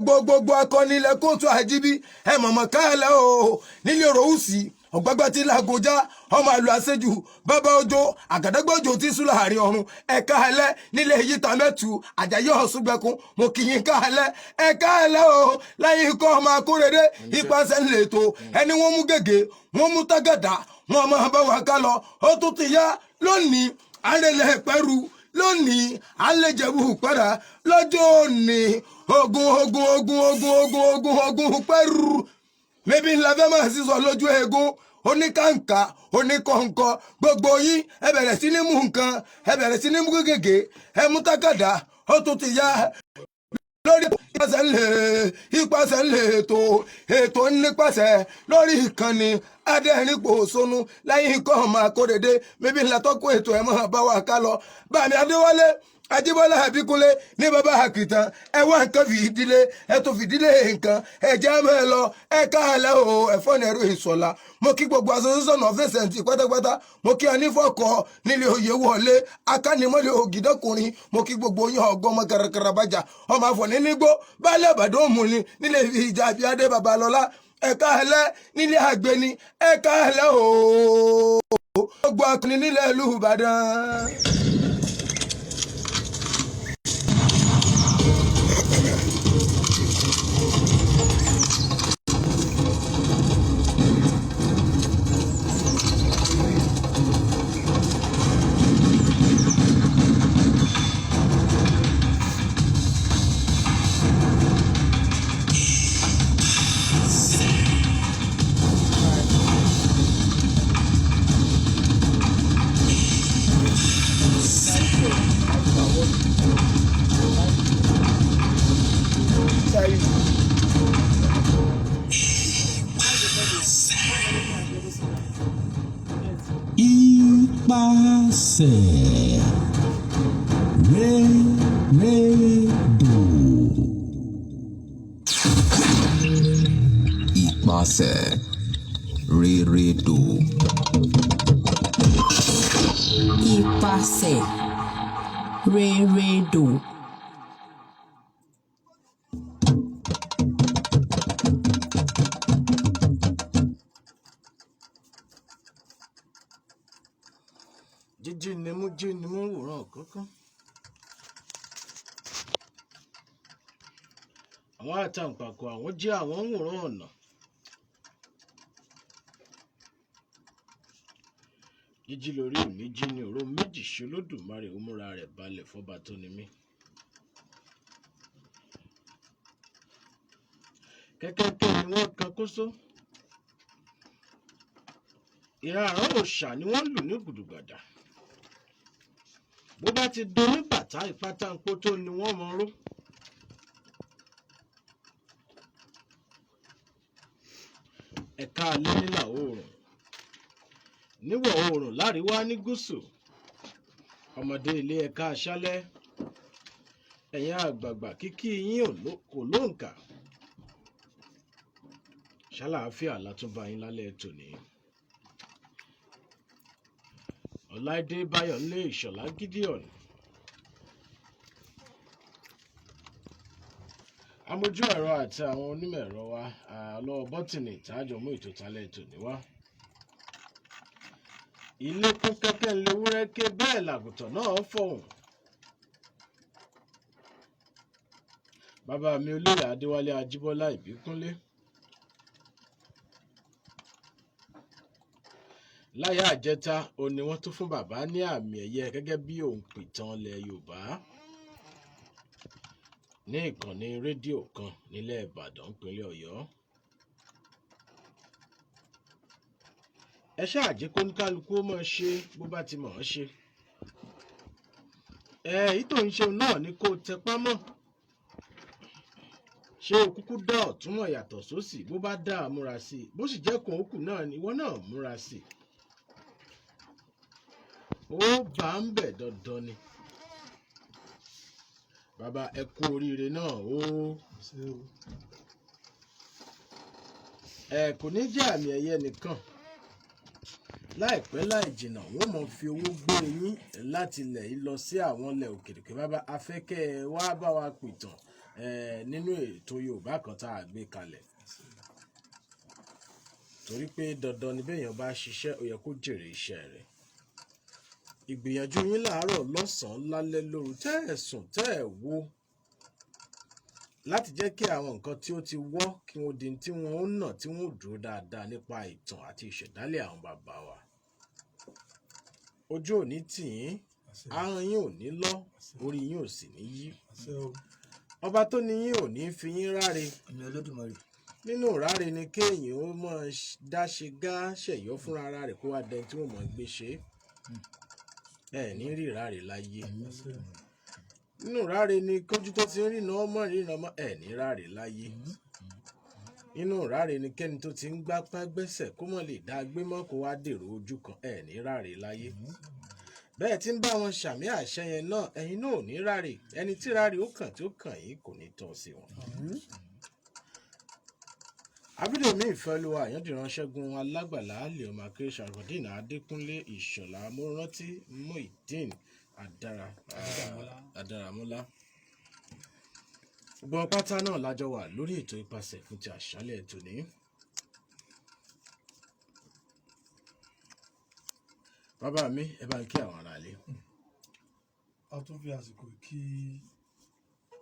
Gbogbogbò akọni ilẹ̀ kóòtù àjíbí, ẹ mọ̀mọ́ káàlẹ́ o. Nílé ròhùsì ọ̀gbágbá tí làgòjá, ọmọ àlù àṣejù, bàbá òjò àgàdàgbòjò tí sùn láàrin ọ̀run. Ẹ káàlẹ́ nílé yíta mẹ́tù àjàyè ọ̀ṣùgbẹ́kun, mo kì í káàlẹ́. Ẹ káàlẹ́ o. Láyé ikọ̀ ọmọ akórèdé ipasẹ̀ ńlẹ̀tọ̀ ẹni wọ́n mú gègé, wọ́n mú tágàdá, wọ́n máa bá wa ká lọ. Ó tún ti yá lónìí, àrẹ̀lẹ̀ pẹ̀rù lónìí, àlejẹ̀bù padà lọ́jọ́ òní. Ogun ogun ogun ogun ogun ogun ogun pẹ̀rù mẹbi ńlá fẹ́ máa sísọ lójú eegun oníkàǹkà oníkọ̀ǹkọ̀. Gbogbo yín, ẹ bẹ̀rẹ̀ sí ní mú nǹkan, ẹ bẹ̀rẹ̀ sí ní mú gègé, ẹ mú tákàdá. Ó tún ti yá lórí ipasẹ̀ ńlẹ̀, ipasẹ̀ ńlẹ̀ ètò, ètò nípasẹ̀ lórí ìkànnì adẹ́rìnpòṣónú lẹ́yìn ikọ̀ ọmọ akóredé mẹbi ńlá tọ́kùn ètò. Ẹ̀ máa bá wa ká lọ. Bàmí Adéwálé Ajíbọ́lá Àbíkúnlé ní bàbá àkìtàn, ẹ wá nǹkan fìdílé, ẹ tó fìdílé nǹkan, ẹ jẹ́ mẹ́ lọ. Ẹ káàlẹ́ o. Ẹ̀fọ́ nẹ̀rù ìṣọ̀lá, mo kí gbogbo association of agents pátápátá. Mo kí anífọ̀kọ nílé oyè wọlé akánimọ́lé ògìdọ́kùnrin. Mo kí gbogbo yín. Ọgọ́ ọmọ kàràkàrà bàjá, ọmọ àfọ̀ní nígbó baálé àbàdàn òmùní nílé ìjà àbíadé babalọ́lá. Ẹ káàlẹ́ nílé àgbẹ̀ni. Ẹ káàlẹ́ o. Gbogbo akọni nílẹ̀ ìlú Ìbàdàn. Ipasẹ̀ rédò. Ipasẹ̀ rérédò. Ipasẹ̀ rérédò. Jíjí ni mú, jí ni mú wòran kankan. Àwọn àtàǹpàkò, àwọn jí, àwọn ń wòran ọ̀nà. Jíjí lórí mi jí ní òró méjì ṣolódùmarè, ó múra rẹ̀ balẹ̀ fọba tó ni mí. Kẹ́kẹ́kẹ́ ni wọ́n kan kósó, ìran àrán òòṣà ni wọ́n lù ní gùdùgbàdà. Bó bá ti doní bàtà ìpátánpótó ni wọ́n mọ ró. Ẹ̀ka alẹ́ nílà oòrùn, níwọ̀ oòrùn, láríwá, ní gúúsù, ọmọdé ilé, ẹ̀ka aṣálẹ́, ẹ̀yin àgbààgbà, kíkí yín kò lóǹkà. Ṣàlàáfíà látúbà yín lálẹ́ tòní. Ọláìdé Báyọ̀lé Ìṣọ̀lá Gideon, amójú ẹ̀rọ àti àwọn onímọ̀ ẹ̀rọ wa, ọlọ́wọ́ bọ́tìnì tààjọ mú ètò tálẹ̀ tòní wá. Ilé kún kẹ́kẹ́ ńlẹ́wúrẹ́ ké, bẹ́ẹ̀ làgùtàn náà fọ̀hùn. Bàbá mi olóyè Adéwálé Ajíbọ́lá Ìbíkúnlé, láyà àjẹta ò ní wọ́n tún fún bàbá ní àmì ẹ̀yẹ gẹ́gẹ́ bí òǹpìtàn ilẹ̀ Yorùbá ní ìkànnì rédíò kan nílẹ̀ Ìbàdàn, ìpínlẹ̀ Ọ̀yọ́. Ẹ ṣáà jẹ́ kóníkálukú ó máa ṣe bó bá ti mọ̀ ọ́n ṣe. Ẹ èyí tó ń ṣe náà ni kó o tẹpá mọ́. Ṣé o kúkú dá ọ̀tún mọ̀ yàtọ̀ sósì? Bó bá dá a, múra sí i. Bó sì jẹ́ kòókù náà ni ìwọ náà múra sí i. Ó bá ń bẹ̀ dandan ni. Bàbá, ẹ kú oríire náà o. Ẹ kò ní jẹ́ àmì ẹ̀yẹ nìkan. Láìpẹ́ láì jìnnà, wọ́n mọ̀ fi owó gbé yín láti ilẹ̀ yìí lọ sí àwọn ilẹ̀ òkèèrè pé bàbá afẹ́kẹ́ ẹ wá bá wa pìtàn. Nínú ètò Yorùbá kan tá a gbé kalẹ̀, torí pé dandan ni béèyàn bá ṣiṣẹ́, ó yẹ kó jèrè iṣẹ́ rẹ̀. Ìgbìyànjú yín láàárọ̀, lọ́sàn-án, lálẹ́, lóru, tẹ́ ẹ̀ sùn, tẹ́ ẹ̀ wo, láti jẹ́ kí àwọn nǹkan tí ó ti wọ́ kí wọ́n di tí wọ́n ó nà, tí wọ́n ó dúró dáadáa nípa ìtàn àti ìṣẹ̀dálẹ̀ àwọn bàbá wa. Ojú ò ní tì yín, ahọ́n yín ò ní lọ́, orí yín ò sì ní yí. Ọba tó ní yín ò ní fi yín ráre. Àmì Olódùmarè. Nínú ìráre ni kéèyàn ó máa dáṣe gá ṣẹ̀yọ́ fúnra ara rẹ̀, kó wá dẹni tí wọ́n mọ̀ gbé ṣe é. Ẹ ní rí ìráre láyé. Nínú ìráre ni kójú tó ti ń rìnà ọmọ ríran mọ́. Ẹ ní ráre láyé. Nínú ìráre ni kẹ́ni tó ti ń gbápá gbẹ́sẹ̀ kó mọ̀ lè dá gbé mọ́, kó wá dèrò ojú kan. Ẹ ní ráre láyé. Bẹ́ẹ̀ tí ń bá wọn ṣàmì àṣẹ yẹn náà, ẹ̀yin náà ò ní ráre. Ẹni tí ráre ó kàn, tí ó kàn yín, kò ní tọ́ sí wọn. Abídèmí Ìfẹ́lúwa Àyàndìran Ṣẹ́gun Alágbàlá Leoma Akéré Sharafadeen Adékúnlé Ìṣọ̀lá Mọ́rántí Muideen Adara Adaramọ́lá, gbogbo pátá náà lájọ wà lórí ètò ìpasẹ̀ fún ti àṣálẹ̀ tòní. Bàbá mi, ẹ bá ń kí àwọn aráalé. A tún fi àsìkò kí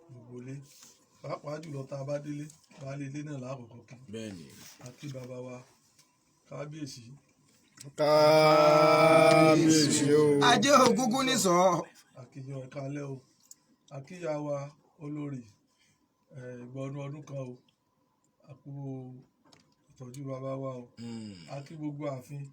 gbogbo ilé, pàápàá jùlọ tá a bá délé, baálé ilé náà lákòókò kí. Bẹ́ẹ̀ni. A kí bàbá wa kábíyèsí. Kábíyèsí o. Ajé ògúngún ní sọ. A kí yan ẹ̀ka alẹ́ o. A kí ìyá wa olórí ìgbọ̀nù ọdún kan o. A kú ìtọ́jú bàbá wa o. A kí gbogbo ààfin.